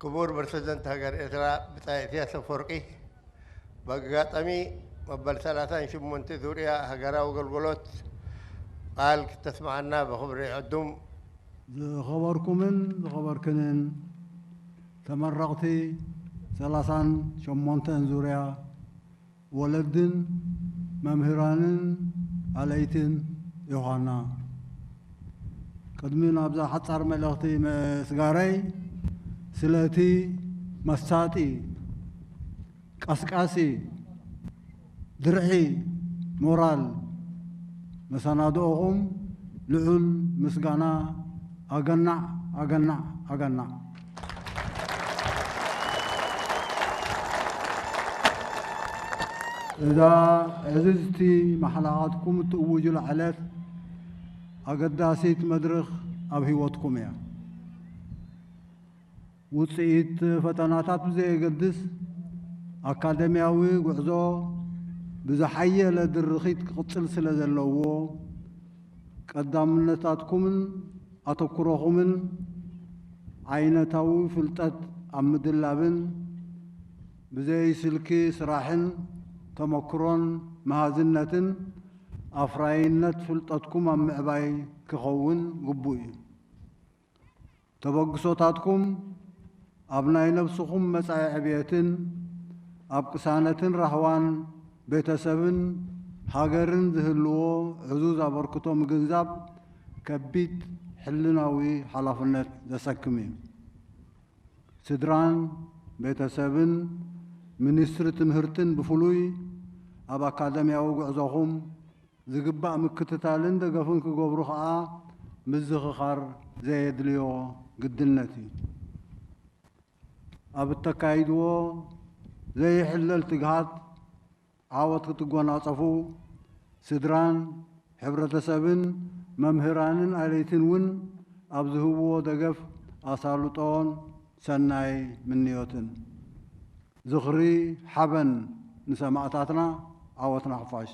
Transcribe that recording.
ክቡር ፕረዚደንት ሃገር ኤርትራ ብጻይ ኢሳያስ ኣፈወርቂ፣ ብኣጋጣሚ መበል ሰላሳን ሸሞንተ ዙርያ ሃገራዊ ኣገልግሎት ቃል ክተስምዓና ብኽብሪ ዕዱም። ዝኸበርኩምን ዝኸበርክንን ተመረቕቲ ሰላሳን ሸሞንተን ዙርያ ወለድን መምህራንን ኣለይትን ዮሃና፣ ቅድሚ ናብዛ ሓጻር መልእኽቲ ምስጋረይ፣ ስለቲ መሳጢ፣ ቀስቃሲ፣ ድርዒ፣ ሞራል መሰናድኦኹም ልዑል ምስጋና ኣገናዕ፣ ኣገናዕ፣ ኣገናዕ። እዛ ዕዝዝቲ ማሕላኻትኩም እትእውጁላ ዕለት ኣገዳሲት መድርኽ ኣብ ህይወትኩም እያ። ውጽኢት ፈተናታት ብዘየገድስ፣ ኣካደምያዊ ጉዕዞ ብዝሓየለ ድርኺት ክቕጽል ስለ ዘለዎ፣ ቀዳምነታትኩምን ኣተኩሮኹምን ዓይነታዊ ፍልጠት ኣብ ምድላብን ብዘይ ስልኪ ስራሕን ተመክሮን መሃዝነትን ኣፍራይነት ፍልጠትኩም ኣብ ምዕባይ ክኸውን ግቡእ እዩ። ተበግሶታትኩም ኣብ ናይ ነብስኹም መጻኢ ዕብየትን ኣብ ቅሳነትን ራህዋን ቤተሰብን ሃገርን ዝህልዎ ዕዙዝ ኣበርክቶ ምግንዛብ ከቢድ ሕልናዊ ሓላፍነት ዘሰክም እዩ። ስድራን ቤተሰብን ሚኒስትሪ ትምህርትን ብፍሉይ ኣብ ኣካደምያዊ ጉዕዞኹም ዝግባእ ምክትታልን ደገፍን ክገብሩ ከኣ ምዝኽኻር ዘየድልዮ ግድነት እዩ። ኣብ እተካይድዎ ዘይሕለል ትግሃት ዓወት ክትጎናጸፉ፣ ስድራን ሕብረተሰብን መምህራንን ኣለይትን እውን ኣብ ዝህብዎ ደገፍ ኣሳልጦን ሰናይ ምንዮትን። ዝኽሪ ሓበን ንሰማእታትና፣ ዓወት ንሓፋሽ።